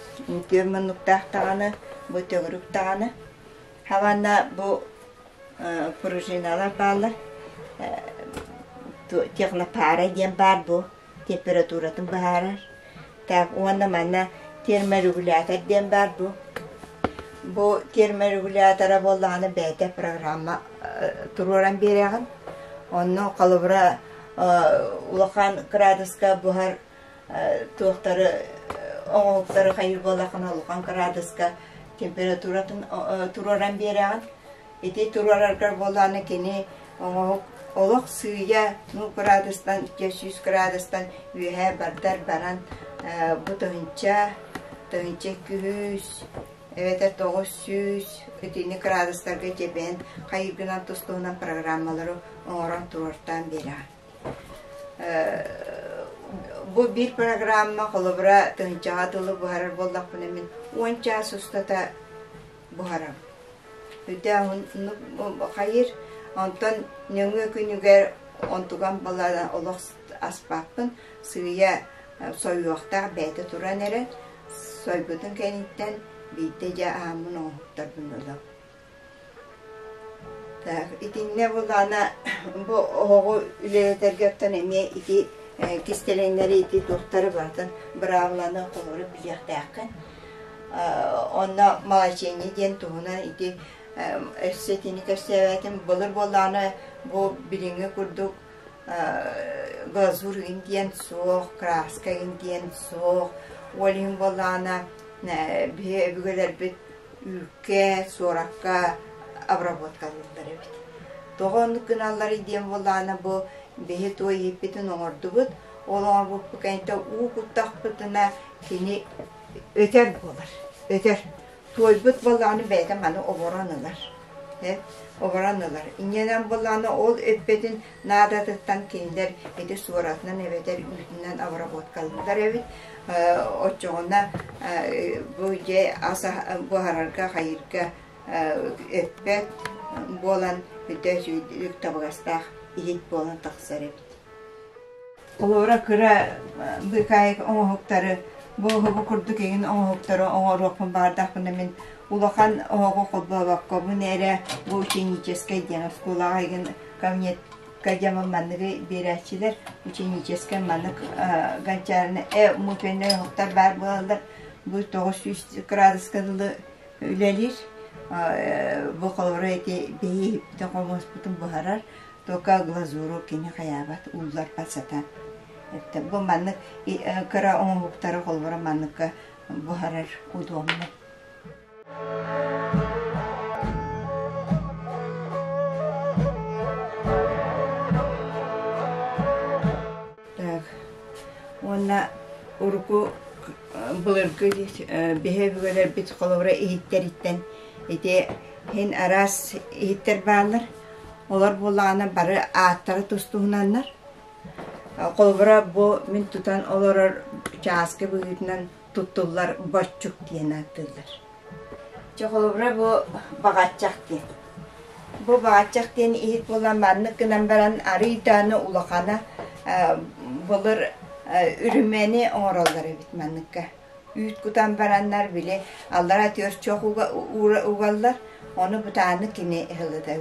түөрт муннуктаах даҕаны бу төгүрүк даҕаны хабанна бу пружиналар бааллар технопара диэн баар бу температуратын быһаарар так уонна манна терморегулятор диэн баар бу бу терморегулятора буоллаҕына бэйэтэ программа туруоран биэрэҕин онно холобура улахан кыраадыска буһар туохтары оҥоһуктары хайыыр буоллаххына улахан кыраадыска температуратын туруоран биэрэҕин ити туруораргар буоллаҕына кини оҥоһук олох сыыйа ну кыраадыстан дьэ 100 кыраадыстан үөһээ бардар баран бу тыһыынча тыһыынча 200 эбэтэр 900 итини кыраадыстарга дьэбээн хайыыргынан тус-туһунан программалары оҥорон туруортаан биэрэҕин Бу биир программа холобура тыһыынчаҕа дылы буһарар буоллахпына мин 10 чаас устата буһарабын. Хайыр, онтон нөҥүө күнүгэр онтугам балана олох аспаппын, сыыйа сойуохтаах бэйэтэ туран эрэ, сойбутун кэнниттэн биирдэ дьэ ааммын оҥоһуктарбын ылабын. Так, итиннэ булаана бу оһоҕу үлэлэтэргэ оттон эмиэ ити кистэлэҥнэри ити туохтары барытын быраабыланы толору билиэхтээххин. Онно молочение диэн туһунан ити өссө итини кэпсээбэтим. Былыр буоллаҕына бу билиҥҥи курдук глазурь иҥин диэн суох, краска иҥин диэн суох. Ол иһин буоллаҕына биһи өбүгэлэрбит үүккэ, суоракка обработкалыыллар эбит. Тоҕо оннук гыналларый диэн буоллаҕына бу биһи туой иһиппитин оҥордубут, ол оҥорбуппут кэнниттэн уу куттахпытына кини өтөр буолар, өтөр. Туойбут буоллаҕына бэйэтэ маны оборон ылар. Оборон ылар. Инньэнэн буоллаҕына ол өппөтүн наадатыттан кинилэр ити суоратынан эбэтэр үүтүнэн обработкалыыллар эбит. Оччоҕуна бу дьиэ ас буһарарга хайыырга өппөт буолан үтө табыгастаах иһит буолан тахсар эбит. Олора кыра быыкаайык оҥоһуктары бу оһоҕу курдук эҥин оҥоһуктары оҥоруохпун баҕардахпына мин улахан оһоҕу холбообоккобун эрэ бу ученическай диэн оскуолаҕа игин кабинетка диэн манныгы биэрээччилэр ученическай маннык гончарный муфельнай оһохтор баар буолаллар бу 900 градуска дылы үлэлиир бу холобура ити биһи иһиппитин хомуоспутун буһарар Только глазуру кини хайаабат, уулларбат сатаан. Бу маннык кыра оҥоһуктары холобура манныкка буһарар удобно. Так. Уонна урукку Былыргы биһи өбүгэлэрбит холобура иһиттэриттэн ити иһин араас иһиттэр бааллар. Олор буоллаҕына бары ааттара тус-туһунаннар. Холобура бу мин тутан олорор чааскы быһыытынан туттуллар боччук диэн ааттыыллар. Чэ холобура бу баҕаччах диэн. Бу баҕаччах диэн иһит буолан маннык гынан баран арыый даҕаны улахана былыр үрүмэни оҥороллор эбит манныкка. Үүт кутан бараннар били аллара түөрт чох угаллар, ону бытааннык кини ыһыллыта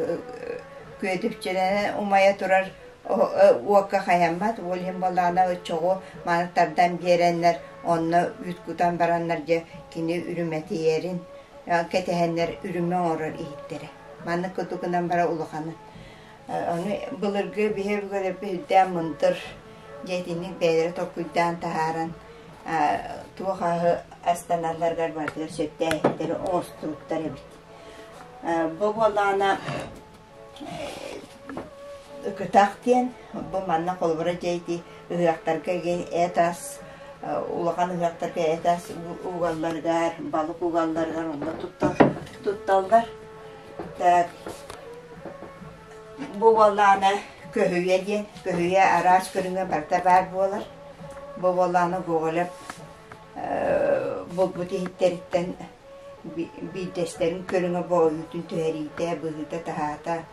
күөтүпчэлэнэн умайа турар уокка хайаммат, ол иһин буоллаҕына чоҕу маны тардан биэрэннэр онно үүт кутан бараннар дьэ кини үрүмэтийэрин кэтэһэннэр үрүмэ оҥорор иһиттэрэ. Маннык курдук гынан бара улаханы. Ону былыргы биһи өбүгэлэрбит үрдээн мындыр дьэ итинник бэйэлэрэ толкуйдаан таһааран туох аһы астаналларыгар барытыгар сөптөөх иһиттэри оҥостубуттар эбит. Бу буоллаҕына Ыкытах диэн бу манна холобура дьэ ити ыһыахтарга эт ас улахан ыһыахтарга эт ас угалларыгар, балык угалларыгар онно тутталлар. Так бу буоллаҕына көһүйэ диэн, көһүйэ араас көрүҥэ барыта баар буолар. Бу буоллаҕына Гоголев булбут иһиттэриттэн биирдэстэрин көрүҥэ боойуутун түһэриитэ, быһыыта-таһаата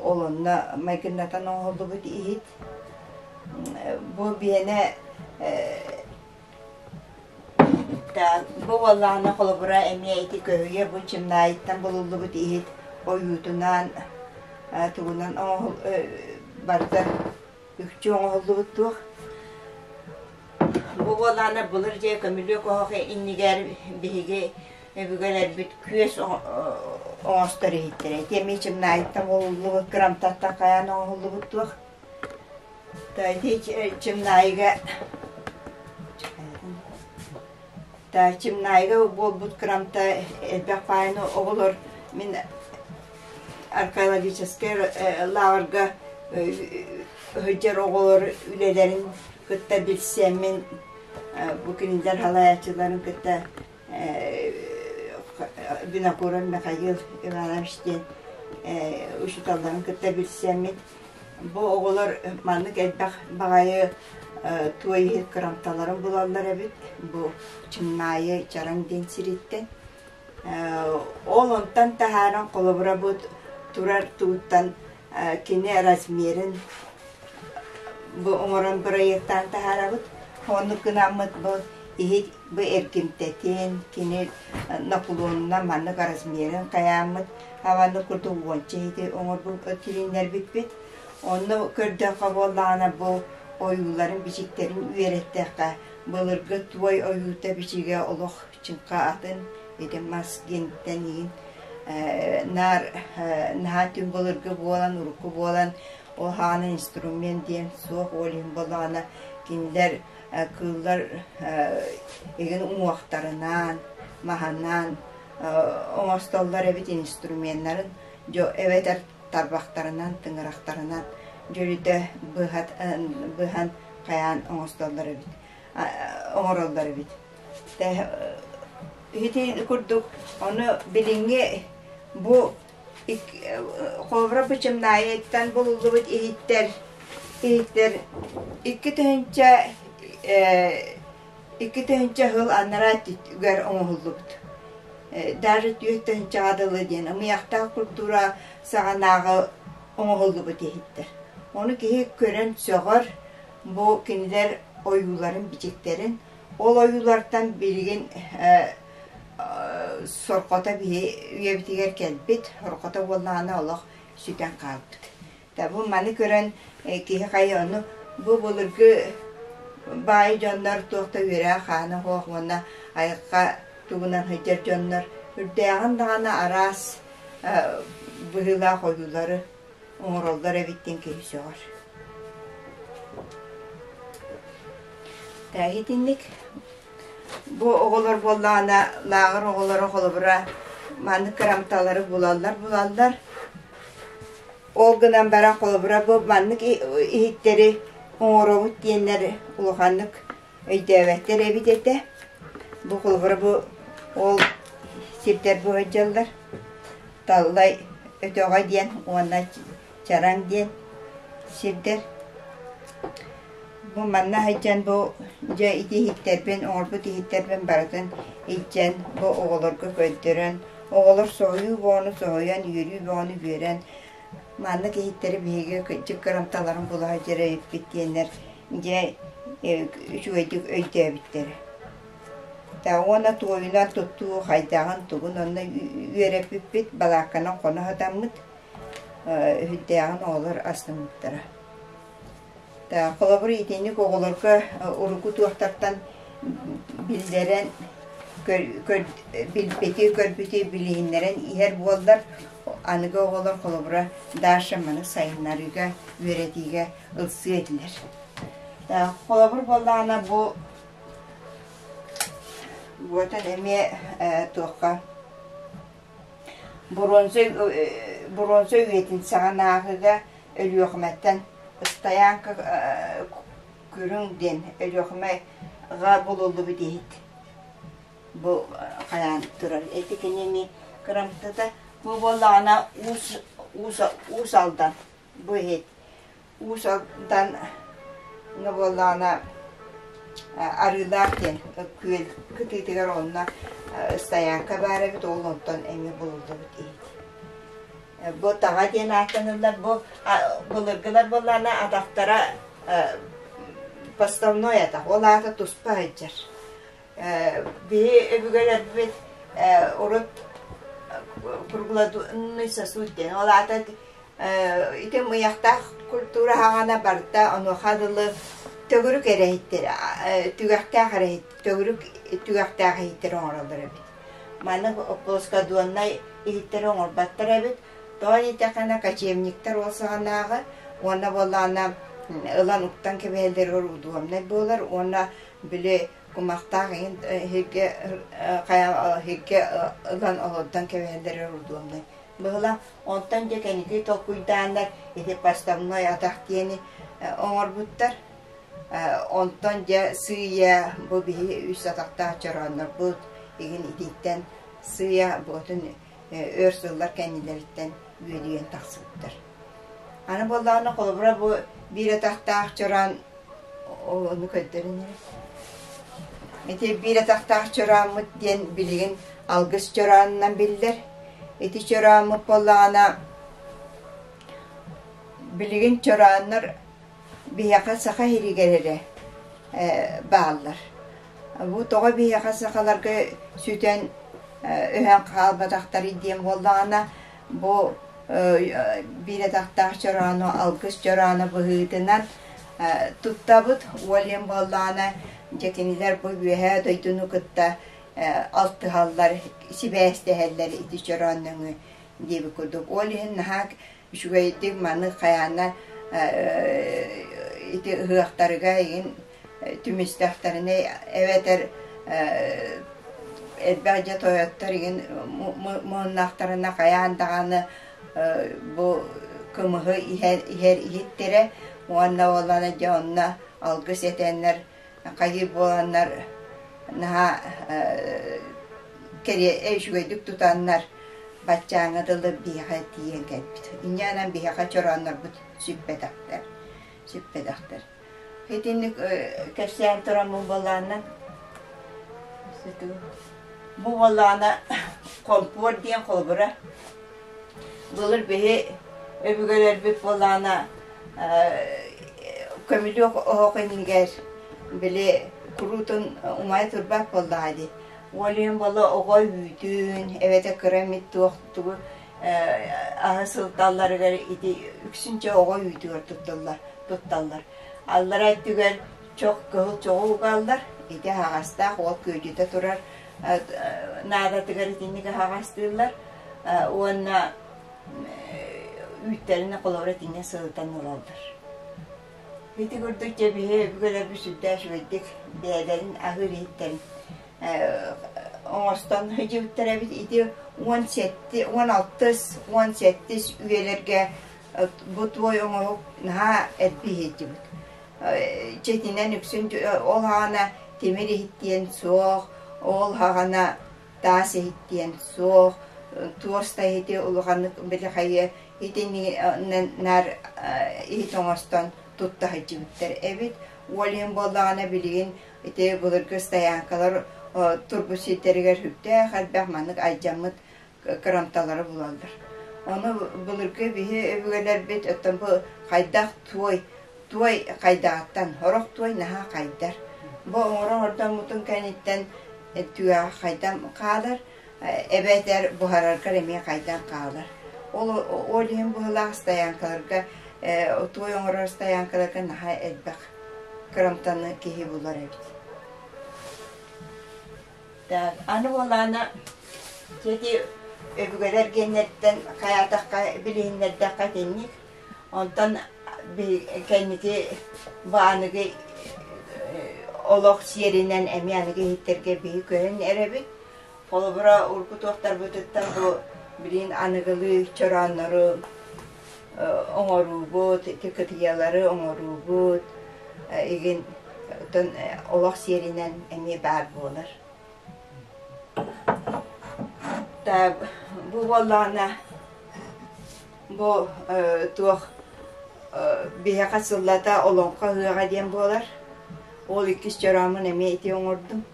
ол онно майгыннатан оҥоһуллубут иһит. Бу биэнэ бу буоллаҕына холобура эмиэ ити көһүйэ бу Чымнаайыттан булуллубут иһит ойуутунан тугунан оҥоһул барыта үкчү оҥоһуллубут туох. Бу буоллаҕына былыр дьиэ көмүлүөк оһох иннигэр биһиги өбүгэлэрбит күөс оҥостор иһиттэрэ. Ити эмиэ Чымнаайыттан оҥоһуллубут, кырамтаттан хайаан оҥоһуллубут туох. Ити Чымнаайыга Чымнаайыга буолбут кырамта элбэх баайыны оҕолор мин археологическай лааҕырга сылдьар оҕолор үлэлэрин кытта билсэммин бу кинилэр салайааччыларын кытта Винокуров Михаил Иванович диэн учууталларын кытта билсэммин бу оҕолор маннык элбэх баҕайы туой иһит кырамталарын булаллар эбит бу Чымнаайы Чараҥ диэн сириттэн. Ол онтон таһааран холобура бу турар тууттан кини размерин бу оҥорон бырайыактаан таһаарабыт. Оннук гынаммыт бу иһит бу эргимтэтин, кини наклонунан маннык размерин хайааммыт хабаннык курдук уонча иһити оҥорбут тилиннэрбиппит. Онно көрдөххө буоллаҕына бу ойууларын бичиктэрин үөрэттэххэ былыргы туой ойуута бичигэ олох чыҥха атын ити мас гинтэн иин наар наһаа түҥ былыргы буолан урукку буолан ол хаана инструмент диэн суох ол иһин буоллаҕына кинилэр кыыллар игин уҥуохтарынан маһынан оҥостоллор эбит инструменнарын дьо эбэтэр тарбахтарынан тыҥырахтарынан дьөлүтэ быһан хайаан оҥостоллор эбит оҥороллор эбит Ити курдук ону билиҥҥи бу холобура Бычымнаайыттан булуллубут иһиттэр иһиттэр 2000 2 сыл анараа өттүгэр оҥоһуллубут. Даже 4 тыһыынчаҕа дылы диэн ымыйахтаах культура саҕанааҕы оҥоһуллубут иһиттэр. Ону киһи көрөн сөҕөр бу кинилэр ойууларын, бичиктэрин. Ол ойуулартан билигин сорҕото биһи үйэбитигэр кэлбит, сорҕото буоллаҕына олох сүтэн хаалбыт. Бу маны көрөн киһи хайа ону бу былыргы баай дьоннор туох да үөрэх хаана суох уонна айылҕа тугунан сылдьар дьоннор үрдээҕин даҕаны араас быһыылаах ойуулары оҥороллор эбит диэн киһи сөҕөр. Итинник бу оҕолор буоллаҕына лааҕыр оҕолоро холобура маннык кырамталары булаллар-булаллар. Ол гынан баран холобура бу маннык иһиттэри оҥоробут диэннэр улаханнык өйдөөбөттөр эбит этэ. Бу холобура бу ол сирдэр бу сылдьаллар. Таллай өтөҕө диэн уонна Чараҥ диэн сирдэр. Бу манна сылдьан бу дьэ ити иһиттэрбин, оҥорбут иһиттэрбин барытын илдьэн бу оҕолорго көрдөрөн, оҕолор соһуйуу бөҕөнү соһуйан, үөрүү бөҕөнү үөрэн, маннык иһиттэри биһиги кырдьык кырамталарын була сылдьар эбиппит диэннэр дьэ үчүгэйдик өйдөөбүттэрэ. Уонна туойунан туттуу хайдаҕын тугун онно үөрэппиппит, балаакканан хоно сатаммыт, үһүдээҕин оҕолор астыммыттара. Холобур, итинник оҕолорго урукку туохтартан биллэрэн, билбити, көрбүтү билиһиннэрэн иһэр буоллар, аныгы оҕолор холобура Даша маны сайыннарыыга, үөрэтиигэ ылсыа этилэр. Холобур буоллаҕына бу Буотан эмиэ туохха Боруонса боруонса үйэтин саҕанааҕыга Өлүөхүмэттэн Ыстайааҥка Күрүҥ диэн Өлүөхүмэҕэ булуллубут иһит бу хайаан турар. Ити кини эмиэ кырамтата бу буоллаҕына Уус Уус Уус Алдан бу иһит Уус Алдан буоллаҕына Арыылаах диэн күөл кытыытыгар онно стоянка баар эбит, ол онтон эмиэ булуллубут иһит. Бу таҕа диэн ааттаныллар, бу былыргылар буоллаҕына атахтара поставной атах, ол аата туспа сылдьар. Биһи өбүгэлэрбит урут круглодунный сосуд диэн, ол аата Ити мыйахтаах культура хаҕана барыта онуоха дылы төгүрүк эрэ иһиттэр, түгэхтээх эрэ төгүрүк түгэхтээх иһиттэри оҥороллор эбит. Маны плоскодоннай иһиттэри оҥорботтор эбит. Тоҕо диэтэххинэ кочевниктар ол саҕанааҕы уонна буоллаҕына ылан уктан кэбиһэллэригэр удобнай буолар уонна били кумахтаах иһин иһиргэ хайа иһиргэ ылан олордон кэбиһэллэригэр удобнай. Быһыла онтон дьэ кэнники толкуйдааннар ити поставной атах диэни оҥорбуттар. Онтон дьэ сыыйа бу биһи үс атахтаах чорооннорбут игин ититтэн сыыйа буотун өр сыллар кэннилэриттэн үөдүйэн тахсыбыттар. Аны буоллаҕына холобура бу биир атахтаах чороон ону көрдөрөн эрэ. Ити биир атахтаах чорооммут диэн билигин алгыс чороонунан биллэр. Ити чорооммут буоллаҕына билигин чорооннор биһиэхэ саха иһигэр эрэ бааллар. Бу тоҕо биһиэхэ сахаларга сүтэн өһөн хаалбатахтарый диэн буоллаҕына бу биир атахтаах чороону алгыс чорооно быһыытынан туттабыт. Ол иһин буоллаҕына дьэ кинилэр бу үөһээ дойдуну кытта алтыһаллар, сибээстэһэллэр ити чороон нөҥүө диэбит курдук. Ол иһин наһаа үчүгэйдик маны хайаана ити ыһыахтарыга игин түмүстэхтэринэ эбэтэр элбэх дьэ тойоттор игин муһуннахтарына хайаан даҕаны бу кымыһы иһэр иһэр иһиттэрэ уонна буоллаҕына дьэ онно алгыс этэннэр хайыы буоланнар наһаа кэриэ үчүгэйдик тутаннар баччааҥҥа дылы биһиэхэ тиийэн кэлбит. Инньэ гынан биһиэхэ чорооннорбут сүппэтэхтэр сүппэтэхтэр. Итинник кэпсээн тураммын буоллаҕына бу буоллаҕына хомпуор диэн холобура былыр биһи өбүгэлэрбит буоллаҕына көмүлүөк оһох иннигэр били куруутун умайа турбат буоллаҕа дии. Ол иһин буолла оҕо үүтүн эбэтэр кыра эмит туох тугу аһы сылыталларыгар ити үксүн чэ оҕо үүтүгэр тутталлар тутталлар. Аллара өттүгэр чох кыһыл чоҕу угаллар, ити аһаҕастаах уол күөдьүтэ турар наадатыгар итинник аһаҕастыыллар уонна үүттэрин холобура итиннэ сылытан ылаллар. Ити курдук дьэ биһи өбүгэлэрбит сүрдээх үчүгэйдик бэйэлэрин аһыыр иһиттэрин оҥостон сылдьыбыттар эбит. Ити 17, 16, 17 үйэлэргэ бу туой оҥоһук наһаа элбии сылдьыбыт. Дьиэтинэн үксүн ол хаҕана тимир иһиттиэн суох, ол хаҕана таас иһиттиэн суох, туос да иһити улаханнык били хайыа итиннинэн наар иһит оҥостон тутта сылдьыбыттар эбит. Ол иһин буоллаҕына билигин ити былыргы стоянкалар турбут сирдэригэр сүрдээх элбэх маннык алдьаммыт кырамталары булаллар. Ону былыргы биһи өбүгэлэрбит оттон бу хайдах туой, туой хайдаҕыттан, сорох туой наһаа хайдар. Бу оҥоро оҥордоммутун кэнниттэн түгэҕэ хайдан хаалар, эбэтэр буһараргар эмиэ хайдан хаалар. Ол ол иһин быһыылаах стоянкаларга туой оҥорор стоянкаларга наһаа элбэх кырамтаны киһи булар эбит. Так, аны буолаана ити өбүгэлэр гиэннэриттэн хайаатахха билиһиннэрдэххэ итинник. Онтон кэнники бу аныгы олох сиэринэн эмиэ аныгы иһиттэргэ биһи көһөн эрэбит. Холобура, урукку туохтарбытыттан бу билигин аныгылыы чорооннору оҥоруубут, ити кытыйалары оҥоруубут игин оттон олох сиэринэн эмиэ баар буолар. Бу буоллаҕына бу туох биһиэхэ сыллата олоҥхо ыһыаҕа диэн буолар. Ол иккис чорооммун эмиэ ити оҥордум.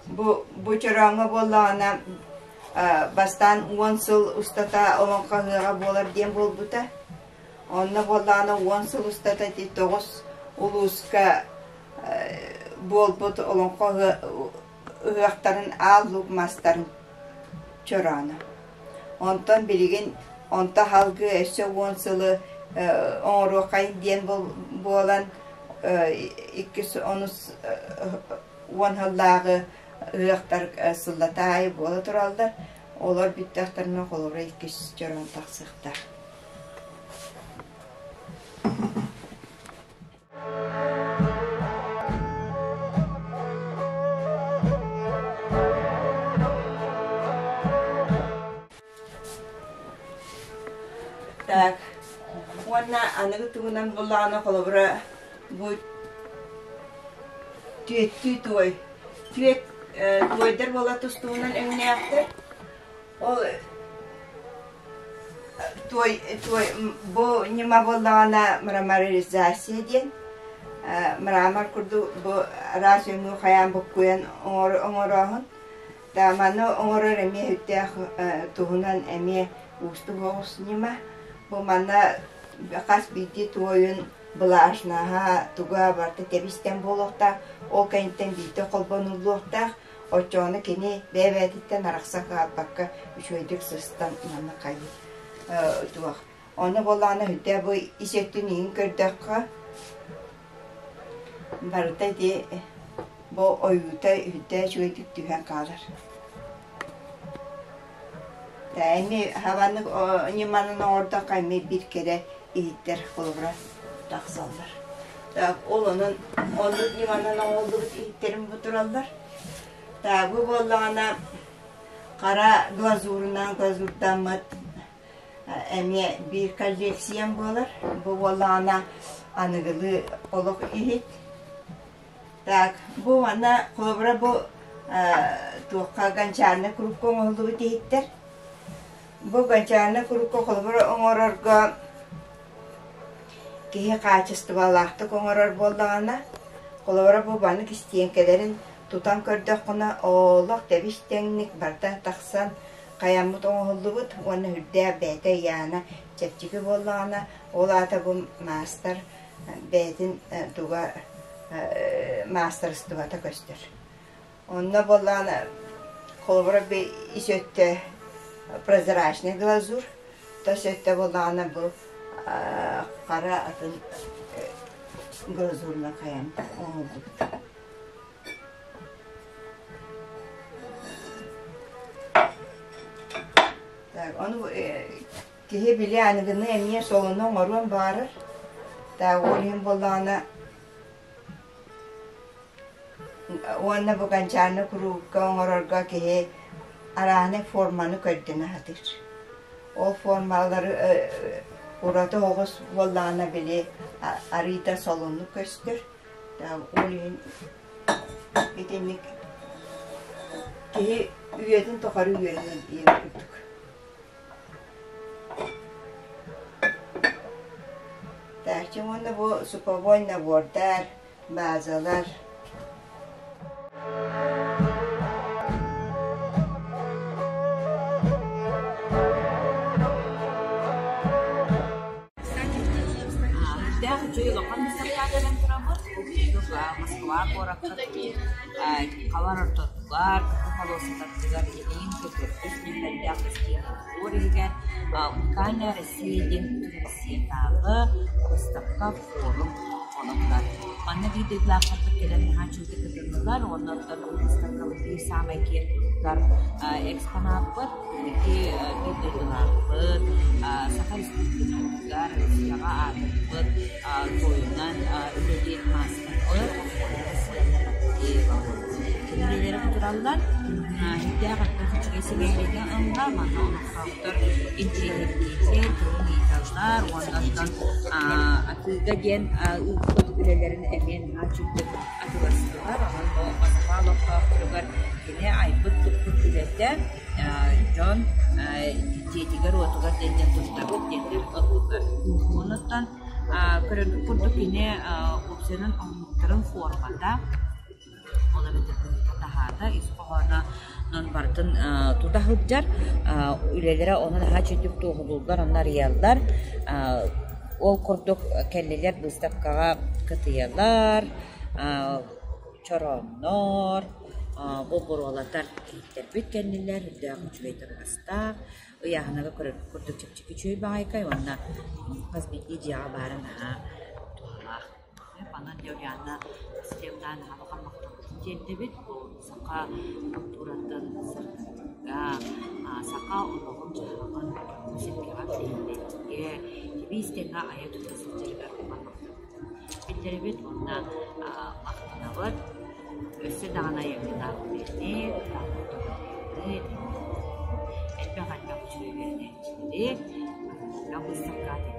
Бу бу чорооҥҥо буоллаҕына бастаан 10 сыл устата олоҥхо ыһыаҕа буолар диэн буолбута. Онно буоллаҕына 10 сыл устата ити тоҕус улууска буолбут олоҥхо ыһыахтарын аал луук мастарын чорооно. Онтон билигин онто салгыы өссө 10 сылы оҥоруоххайын диэн буолан иккис онус уон сыллааҕы ыһыахтар сыллата аайы буола тураллар. Олор бүттэхтэринэ холобура иккис чороон тахсыахтаах. Так, уонна аныгы туһунан буллаҕына холобура бу түөттүү туой. Түөт туойдар буола тустуунан өҥнөөхтөр. Ол туой туой бу ньыма буоллаҕына мраморизация диэн мрамор курдук бу араас өҥү хайаан буккуйан оҥорооһун. Маны оҥорор эмиэ сүрдээх туһунан эмиэ уустук оҕус ньыма. Бу манна хас биирдии туойун былаажнаһа туга барыта тэбистэн буолуохтаах, ол кэнниттэн биирдэ холбонуллуохтаах. Оччоҕуна кини бэйэ-бэйэтиттэн арахса хаалбакка үчүгэйдик сыстан манна хайыы туох. Ону буоллаҕына сүрдээх бу ис өттүн иһин көрдөххө барыта ити бу ойуута үрдэ үчүгэйдик түһэн хаалар. Эми хабаннык ньыманан оҥордоххо эмиэ биир кэрэ иһиттэр холобура тахсаллар. Так, ол онон оннук ньыманан оҥоһуллубут иһиттэрим бу тураллар. Так, бу буоллаҕына хара глазурунан глазурдаммыт эмиэ биир коллекциям буолар. Бу буоллаҕына аныгылыы олох иһит. Так, бу манна холобура бу туохха гончарный курукка оҥоһуллубут иһиттэр. Бу гончарный курукка холобура оҥорорго киһи хаачыстыбалаахтык оҥорор буоллаҕына, холобура бу маннык истиэҥкэлэрин тутан көрдөххүнэ, олох тэбис-тэҥник барыта тахсан хайаммыт оҥоһуллубут уонна үрдээх бэйэтэ ыйаана чэпчэки буоллаҕына, ол аата бу маастар бэйэтин туга маастарыстыбата көстөр. Онно буоллаҕына холобура ис өттө прозрачный глазурь, тас өттө буоллаҕына бу хара атын глазурынан хайан оҥоһуллубут. Так, ону киһи били аныгыны эмиэ солону оҥоруон баҕарар. Так, ол иһин буоллаҕына уонна бу гончарнай куруукка оҥорорго киһи арааһынай форманы көрдөнө сатыыр. Ол формалары ураты оҕус буоллаҕына били арыыта солуннук көстөр. Ол иһин итинник киһи үйэтин тухары үөрэнэр диэн курдук. Тааччы уонна бу суповой набордар, базалар. Үрдээх үчүгэй улахан выставкаҕа кэлэн турабыт. Бу курдук Москва куоракка халар ортотугар, кыһыл холуосатарыгар Ленин көтөрбүт нүөмэрдээх гостиница двор иһигэр Уникальная Россия диэн бүтүн Россиятааҕы выставка форум буола турар. Манна биир дойдулаахтарбыт кэлэн наһаа үчүгэйдик кытыннылар уонна оттон бу выставкабыт биир саамай киэн туттар экспонаппыт Биһиги биир дойдулаахпыт, Саха Республикатыгар Россияҕа аатырбыт туойунан үлэлиир маастарбыт Россияна Матвеева. Кинилэри тураллар. Сүрдээх элбэх үчүгэй сэҥээриигэ ылла. Манна олохтоохтор интэриэһиргииллэр, тылын ыйыталлар уонна оттон атыыга диэн ыыппыт үлэлэрин эмиэ наһаа үчүгэйдик атыыластылар. Онон бу Москва олохтоохторугар кини айбыт-туппут үлэтэ дьон дьиэтигэр-уотугар диэн туттабыт диэннэр ыллылар. Онуттан көрөргүт курдук кини уопсайынан оҥоһуктарын формата, ол эбэтэр быһыыта-таһаата, ис хоһооно барытын тута сылдьар. Үлэлэрэ ону наһаа үчүгдүк туоһулууллар, онно арыйаллар. Ол курдук кэллилэр быыстапкаҕа кытыйалар, чорооннор, бу буруолатар иһиттэрбит кэннилэр үрдээх үчүгэй табыгастаах, ыйааһыныга көрөргүт курдук чэпчэки үчүгэй баҕайкай уонна хас биирдии дьиэҕэ баара наһаа туһалаах. Онон дьэ Ульяна Васильевна наһаа улахан махталбытын тиэрдэбит. Бу саха культуратын сырдатыыга, саха олоҕун-дьаһаҕын дьоҥҥо-сэргэҕэ билиһиннэриигэ, тибиис тэҥҥэ айа-тута сылдьарыгар улахан махталбытын биллэрэбит уонна махтанабыт. Өссө даҕаны айымньылаах үлэни, кытаанах доруобуйаны, элбэх-элбэх үчүгэй үөрэнээччилэри, элбэх быыстапкаҕа.